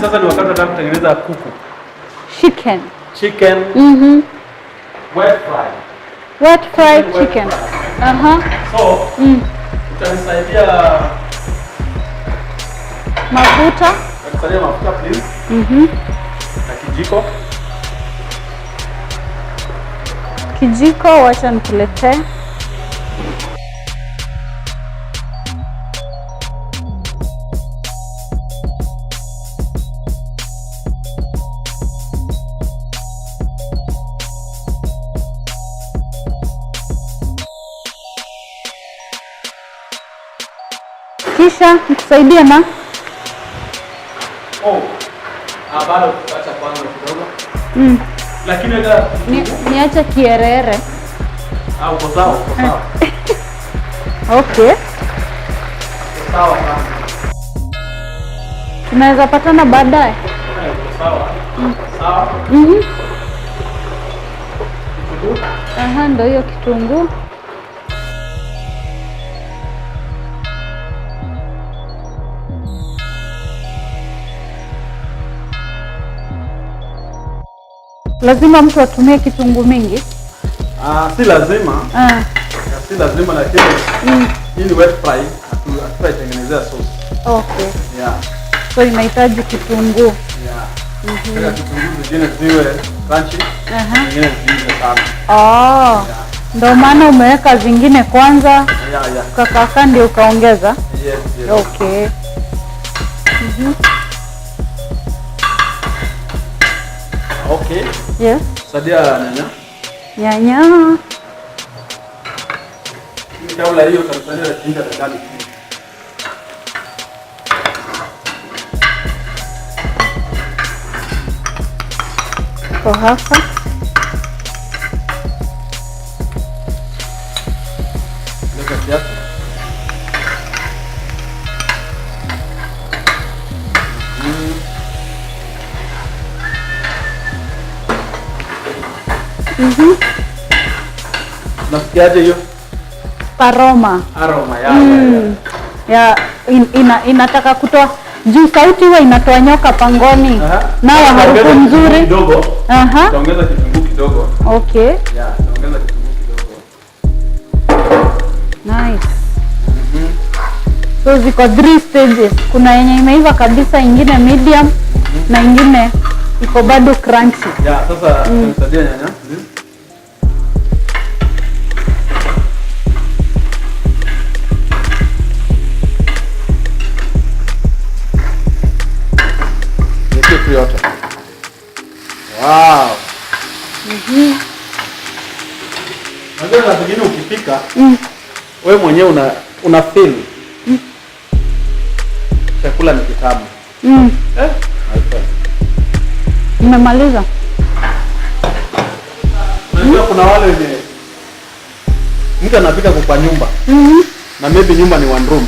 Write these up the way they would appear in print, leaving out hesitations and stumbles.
Lakini sasa ni wakati tunataka kutengeneza kuku. Chicken. Chicken. Wet fry. Wet fried Chicken wet chicken. fry. Aha. So, utanisaidia Mafuta. utanisaidia mafuta please. Na kijiko. Kijiko wacha nikuletee. Kisha nikusaidie na Oh. Ah, bado acha kwanza kidogo. Lakini weka niache kierere. Ah, uko sawa, uko sawa. Okay. Uko sawa sana. Tunaweza patana baadaye. Eh, uko sawa. Sawa. Kitunguu. Aha, ndio hiyo kitunguu. Lazima mtu atumie kitunguu mingi. Ah, si lazima. Ah, Si lazima lakini hii ni wet fry, hatutaitengenezea sauce. okay. Yeah. So inahitaji kitunguu. Yeah. Kaka kitunguu zingine ziwe crunchy, zingine ziive sana. Oh. Yeah. Ndio maana umeweka zingine kwanza, Yeah. ukakaka ndio ukaongeza. Yes. Okay. Okay. Yes. Sadia nyanya. Nyanya. Kabla hiyo utanisaidia ginger na garlic. Kwa hapa. Leta kiasi. Nasikiaje hiyo? Aroma. Aroma ya. Ya inataka kutoa juu sauti huwa inatoa nyoka pangoni. Na harufu nzuri. Kidogo. Aha. Utaongeza kitunguu kidogo. Okay. Yeah, utaongeza kitunguu kidogo. Nice. So ziko 3 stages. Kuna yenye imeiva kabisa, ingine medium na ingine iko bado crunchy. Yeah, sasa tunasadia nyanya. Please. Niweke yote. Wow. Unajua saa zingine ukipika, wewe mwenyewe una feel. Chakula ni kitamu. My friend. Nimemaliza. Unajua kuna wale wenye mtu anapika kwa nyumba. Na maybe nyumba ni one room.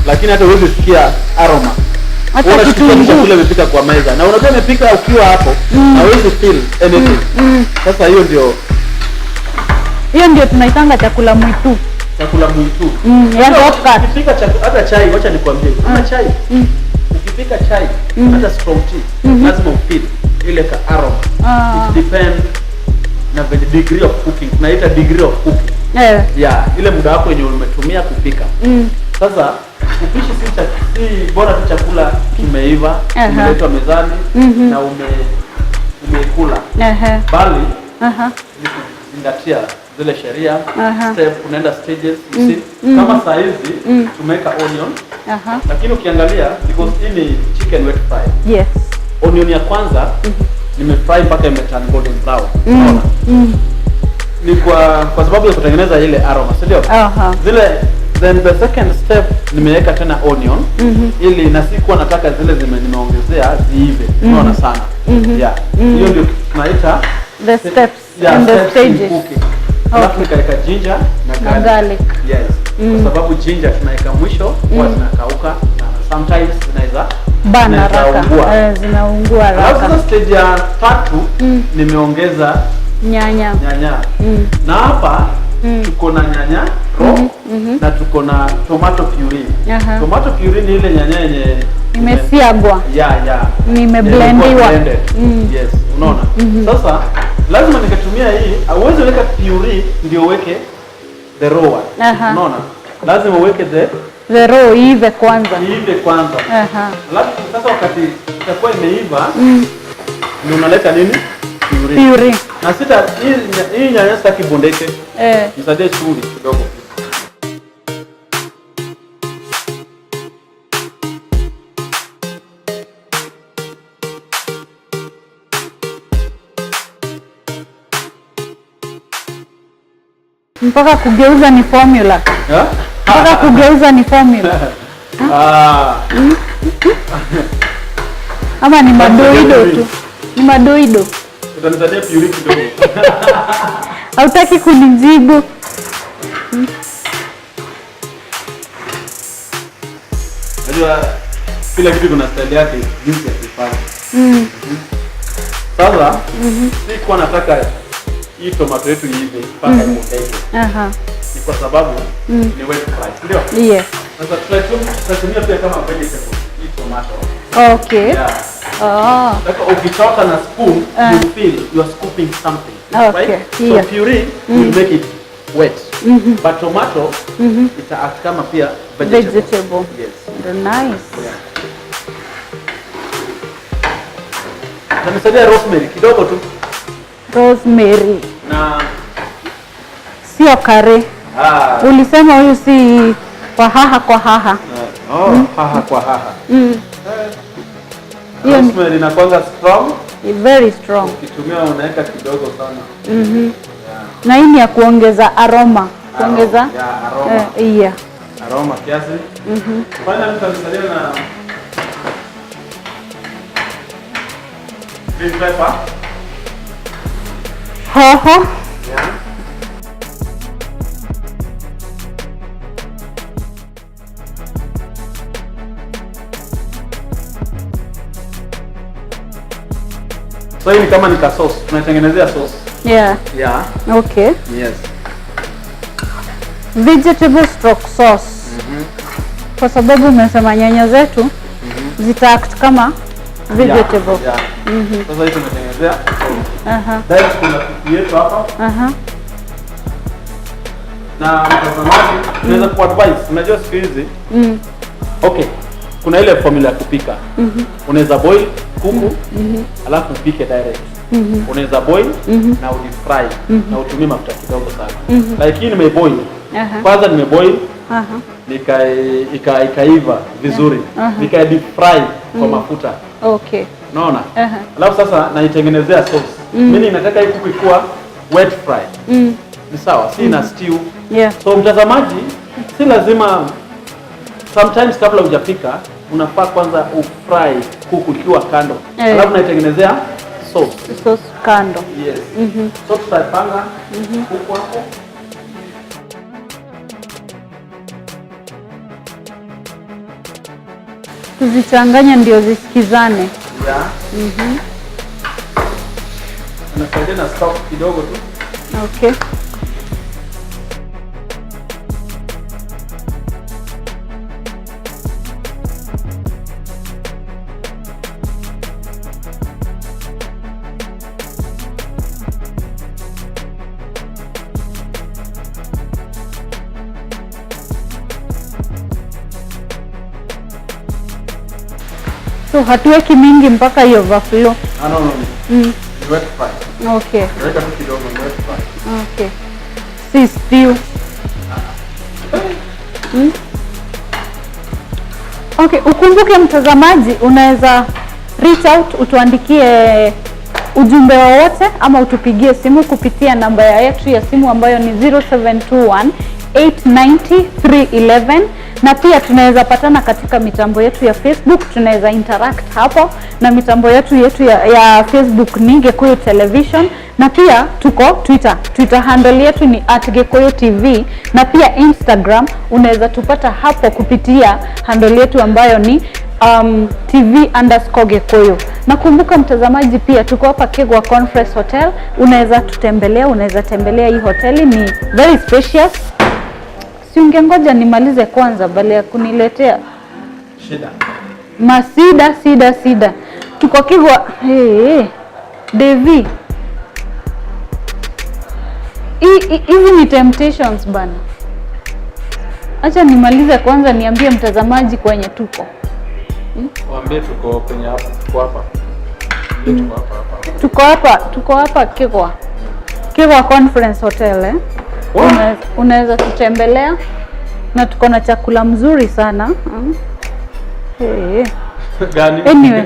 Lakini hata huwezi sikia aroma. Hata Unasikia kitunguu. chakula imepika kwa meza. Na unajua imepika ukiwa hapo, na huwezi feel anything. Sasa hiyo ndio Hiyo ndio tunaitanga chakula mwitu. Chakula mwitu. Ya shortcut. Ukipika chakula, hata chai, wacha nikwambie. Kama chai. Ukipika chai, hata strong tea, lazima ufeel ile ka aroma. It depends na the degree of cooking. Tunaita degree of cooking. Yeah, ile muda wako yenye umetumia kupika. Sasa upishi si bora tu chakula kimeiva, kimeletwa mezani na umeikula. Bali ni kuzingatia zile sheria, step, unaenda stages, you see. Kama saa hizi tumeweka onion. Lakini ukiangalia because hii ni chicken wet fry. Onion ya kwanza nimefry mpaka imeturn golden brown. Unaona? Ni kwa sababu ya kutengeneza ile aroma, si ndio? Zile then the second step nimeweka tena onion ili na sikuwa nataka zile nimeongezea ziive. Unaona sana. Yeah. Hiyo ndio tunaita The steps yeah, and the steps in stages. cooking. Alafu nikaweka ginger na Na garlic. garlic. Yes. Kwa sababu ginger tunaweka mwisho huwa zinakauka na sometimes zinaweza Bana zinaweza haraka. ungua. Zinaungua Alafu haraka. sasa stage ya 3 nimeongeza Nyanya. nyanya. Na hapa tuko na nyanya raw. na tuko na tomato puree. Aha. Tomato puree ni ile nyanya yenye Imesiagwa. Yeah. Nimeblendiwa. Blended. Yes, unaona? Sasa lazima nikatumia hii, hauwezi weka puree ndio uweke the raw one. Aha. Unaona? Lazima uweke The raw iive kwanza. iive kwanza. Aha. Alafu sasa wakati itakuwa imeiva ndio unaleta nini? Puree. Puree. Na sita hii nyanya sitaki bondeke. Nisaidie chumvi kidogo. Mpaka kugeuza ni formula. Yeah? Mpaka kugeuza ni formula. Ah. Ama ni madoido tu. Ni madoido. Utanisaidia puree kidogo. Hautaki kunijibu. Unajua kila kitu kuna style yake jinsi ya kuifanya. Sasa sikuwa nataka hii tomato yetu iive mpaka ibondeke. Aha. Ni kwa sababu ni wet fry, ndio? Yes. Sasa tutatumia pia kama vegetable hii tomato. Okay. Yeah. Oh. Sasa ukichota na spoon, you feel you are scooping something. Okay. Right? Yeah. So puree will make it wet. But tomato ita act kama pia vegetable. Vegetable. Yes. Nice. Yeah. Tanisaidia rosemary kidogo tu. Rosemary. Na sio kare. Ulisema huyu si kwa haha kwa haha. Oh, haha kwa haha. Rosemary inakuanga strong. Very strong. Ukitumia unaweka kidogo sana. Yeah. Na hii ni ya kuongeza aroma. Kuongeza? Yeah, aroma. Yeah. Aroma kiasi. Finally tutasalia na green pepper. Hoho. Yeah. So hii ni kama ni ka sauce, tunatengenezea sauce. Yeah. Yeah. Okay. Yes. Vegetable stroke sauce. Kwa sababu umesema nyanya zetu zita act kama vegetable. Yeah. Sasa hii tumetengenezea sauce. Aha. Then kuna kuku yetu hapa. Aha. Na mtazamaji, tunaweza ku advise, unajua siku hizi. Okay. Kuna ile formula ya kupika. Unaweza boil kuku, alafu upike direct. Unaweza boil na udifry na utumie mafuta kidogo sana. Like hii nimeboil. Kwanza nimeboil. Ikaiva vizuri. Nika deep fry kwa mafuta. Okay. Unaona? Alafu sasa naitengenezea sauce. Mimi nataka hii kuku ikuwa wet fry. Ni sawa, si na stew. Yeah. So mtazamaji, si lazima sometimes kabla hujapika unafaa kwanza ufry kuku ikiwa kando. Alafu naitengenezea sauce. Sauce kando. Yes. So tutapanga kuku hapo. Tuzichanganye ndio zisikizane. Yeah. Nasaidia na stock kidogo tu. Okay. So hatuweki mingi mpaka hiyo overflow. Ah, no, no. Ni wet fry. Okay. Weka tu kidogo, ni wet fry. Okay. Si stew. Okay, ukumbuke mtazamaji, unaweza reach out utuandikie ujumbe wowote ama utupigie simu kupitia namba yetu ya simu ambayo ni 0721 890 311. Na pia tunaweza patana katika mitambo yetu ya Facebook, tunaweza interact hapo na mitambo yetu ya Facebook ni Gikuyu Television, na pia tuko Twitter. Twitter handle yetu ni @GikuyuTV, na pia Instagram unaweza tupata hapo kupitia handle yetu ambayo ni TV_Gikuyu. Na kumbuka mtazamaji, pia tuko hapa Kegwa Conference Hotel, unaweza tutembelea, unaweza tembelea hii hoteli, ni very spacious. Si ungengoja nimalize kwanza bali ya kuniletea Shida. Masida sida sida. Tuko Kigwa. Hey, hey. Devi. Hizi ni temptations bana. Acha nimalize kwanza niambie mtazamaji kwenye tuko. Waambie tuko kwenye hapa, tuko hapa. Tuko hapa hapa. Tuko hapa Kigwa. Kigwa Conference Hotel, eh? Wow. Unaweza tutembelea na tuko na chakula mzuri sana. Hey. Gani? Anyway.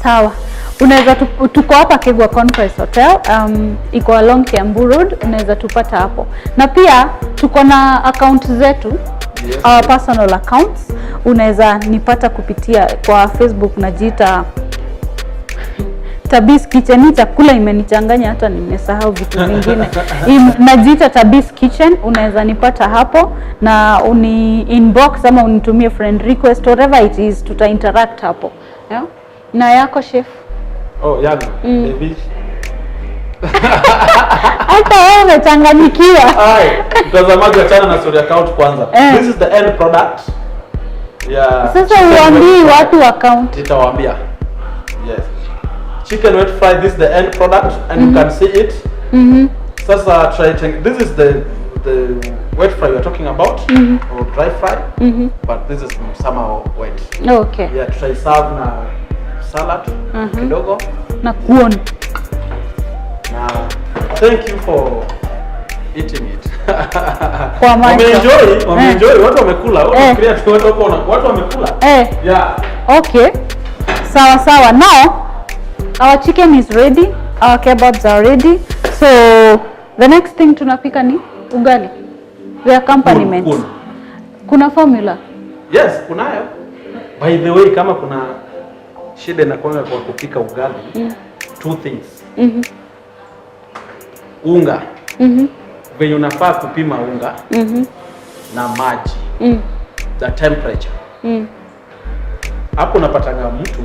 Sawa. Unaweza tuko hapa Kigwa Conference Hotel, iko along Kiambu Road, unaweza tupata hapo. Na pia tuko na account zetu, our personal accounts. Unaweza nipata kupitia kwa Facebook, najiita Tabis Kitchen. Hii chakula imenichanganya hata nimesahau vitu vingine. Najiita Tabis Kitchen, unaweza nipata hapo na uni inbox ama unitumie friend request, whatever it is, tuta interact hapo. Yeah? Na yako, chef? Oh, yangu. David. Hata wewe umechanganyikiwa. Hai, mtazamaji, achana na story account kwanza. Eh. This is the end product. Yeah. Sasa uambii watu account. Nitawaambia. Yes. Chicken wet fry, this is the end product and you can see it. Sasa try to, this is the wet fry we're talking about or dry fry. But this is somehow wet. Yeah, try serve na salad kidogo. Na kuon. Na thank you for eating it. Kwa macho. Wameenjoy, wameenjoy, watu wamekula. Watu wafikiria tu watu wako watu wamekula. Eh. Yeah. Okay. Sawa sawa. Now our chicken is ready. Our kebabs are ready. So the next thing tunapika ni ugali. The accompaniment. Kun. Kuna formula? Yes, kunayo. By the way, kama kuna shida inakuanga kwa kupika ugali, two things. Unga. Venye unafaa kupima unga na maji. The temperature. Hapo unapatanga mtu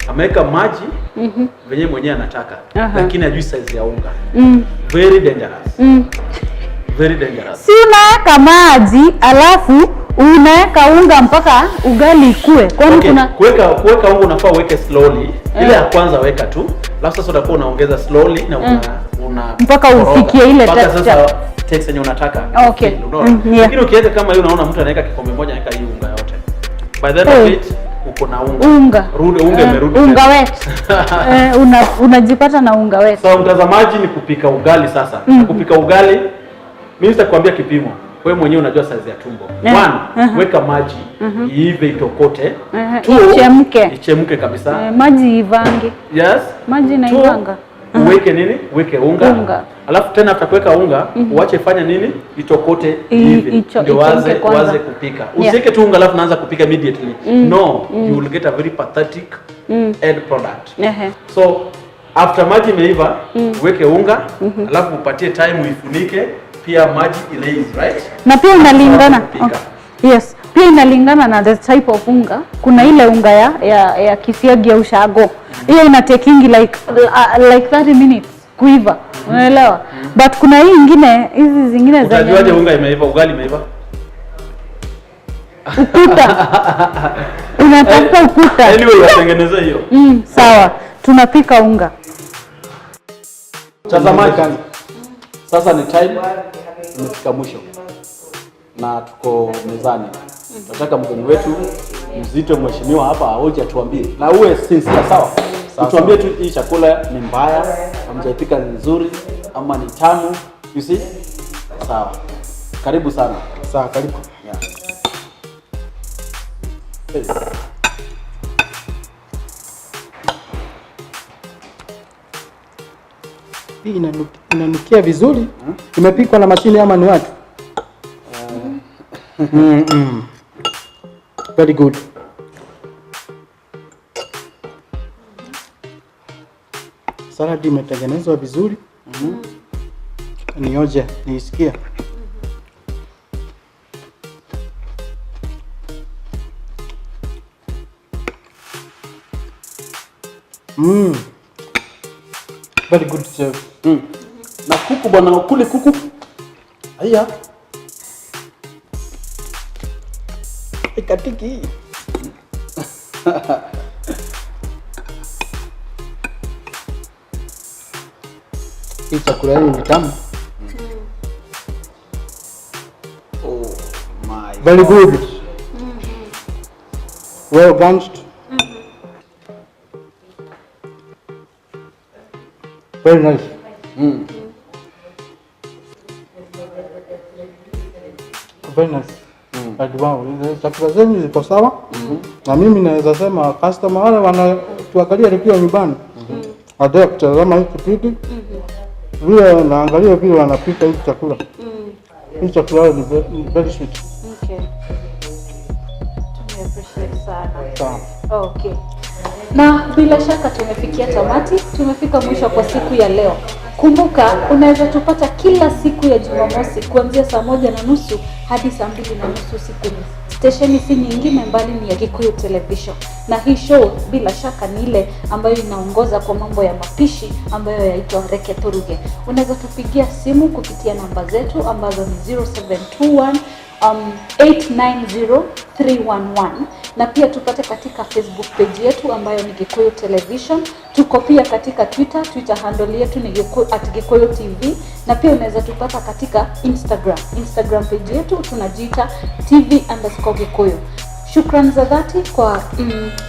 ameweka maji venye mwenyewe anataka, lakini hajui size ya unga. Very dangerous. Very dangerous. Si unaweka maji alafu unaweka unga mpaka ugali ikue. Kwani Okay, kuna kuweka unga unafaa uweke slowly. Ile ya kwanza weka tu, alafu sasa utakuwa unaongeza slowly na una Mpaka koroga. ufikie ile Mpaka texture. sasa texture yenye unataka. Okay. Unaona? Yeah. Lakini ukiweka kama hiyo, unaona mtu anaweka kikombe moja, anaweka hii unga yote. By the end of it uko na unga. Unga. Rudi unga imerudi Unga tena. wet. Eh, unajipata na unga wet. So mtazamaji, ni kupika ugali sasa. Na kupika ugali, mimi sitakwambia kipimo. Wewe mwenyewe unajua size ya tumbo. One, weka maji iive itokote. Two, Ichemke. Ichemke kabisa. Eh, maji ivange. Yes. Maji Two, inaivanga. uweke nini? Uweke unga. Unga. Alafu tena after kuweka unga, uache fanya nini? Itokote iive. Ndio Ichemke waze kwanza. waze kupika. Usiweke tu unga alafu naanza kupika immediately. No, you will get a very pathetic end product. So after maji imeiva, uweke unga, alafu upatie time uifunike, pia maji ilaze, right? Na pia inalingana. Kupika. Okay. Yes, pia inalingana na the type of unga. Kuna ile unga ya kisiagi ya ushago. Hiyo ina taking like 30 minutes kuiva. Unaelewa? But kuna hii ingine, hizi zingine zenye Utajuaje unga imeiva, ugali imeiva? Ukuta. Unatafuta ukuta. Anyway, watengeneze hiyo. Sawa. Tunapika unga. Mtazamaji, sasa ni time imefika mwisho na tuko mezani. Nataka mgeni wetu mzito mheshimiwa hapa aoje atuambie, na uwe sincere, sawa? Utuambie tu hii chakula ni mbaya, hamjaipika ni nzuri ama ni tamu, you see? Sawa, karibu sana. Sawa, karibu. Yeah. Hey. Hii inanukia vizuri. Imepikwa na mashine ama ni watu? Very good. Salad imetengenezwa vizuri. Nioje, niisikie. Very good, chef. Na kuku bwana, kule kuku. Haya. Ikatiki. Hii chakula yenu ni tamu. Oh my. Very good. Well balanced. Very nice. Very nice. Like, wow, chakula zenyu ziko sawa. Na mimi naweza sema customer wale wanatuangalia tukiwa nyumbani. Waendelee kutazama hii kipindi. Vile naangalia vile wanapika hii chakula. Hii chakula ni very sweet. Okay. Tumeappreciate sana. Sawa. Okay. Na bila shaka tumefikia tamati, tumefika mwisho kwa siku ya leo. Kumbuka unaweza tupata kila siku ya Jumamosi kuanzia 1:30 hadi 2:30 usiku. Stesheni si nyingine mbali ni ya Gikuyu Television, na hii show bila shaka ni ile ambayo inaongoza kwa mambo ya mapishi ambayo yaitwa Reke Turuge. Unaweza tupigia simu kupitia namba zetu ambazo ni 0721 890311, na pia tupate katika Facebook page yetu ambayo ni Gikuyu Television. Tuko pia katika Twitter, Twitter handle yetu ni @GikuyuTV, na pia unaweza tupata katika Instagram, Instagram page yetu tunajiita TV_Gikuyu. Shukran za dhati kwa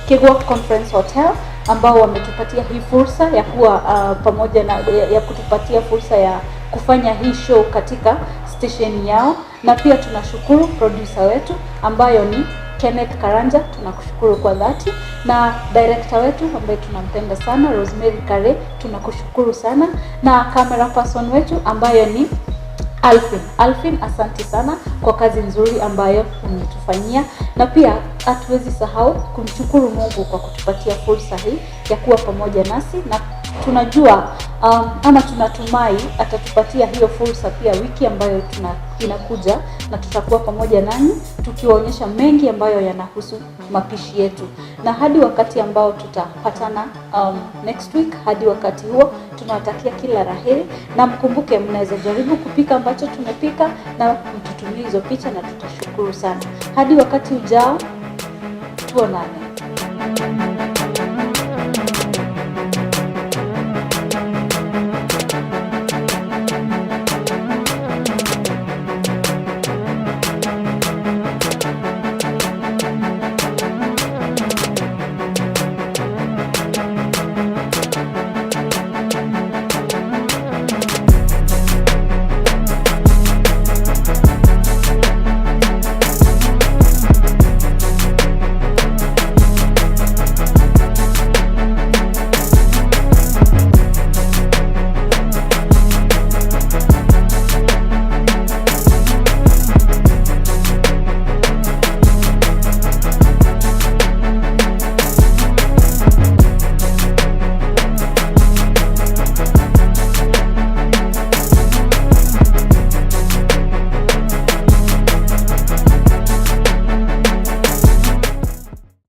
Kigwa Conference Hotel ambao wametupatia hii fursa ya kuwa pamoja na ya kutupatia fursa ya kufanya hii show katika station yao, na pia tunashukuru producer wetu ambayo ni Kenneth Karanja, tunakushukuru kwa dhati, na director wetu ambaye tunampenda sana Rosemary Kare, tunakushukuru sana, na camera person wetu ambayo ni Alfin. Alfin, asante sana kwa kazi nzuri ambayo umetufanyia, na pia hatuwezi sahau kumshukuru Mungu kwa kutupatia fursa hii ya kuwa pamoja nasi, na tunajua ama tunatumai atatupatia hiyo fursa pia wiki ambayo inakuja, na tutakuwa pamoja nanyi tukiwaonyesha mengi ambayo yanahusu mapishi yetu. Na hadi wakati ambao tutapatana next week, hadi wakati huo tunawatakia kila laheri, na mkumbuke mnaweza jaribu kupika ambacho tumepika na mtutumie hizo picha na tutashukuru sana. Hadi wakati ujao, tuonane.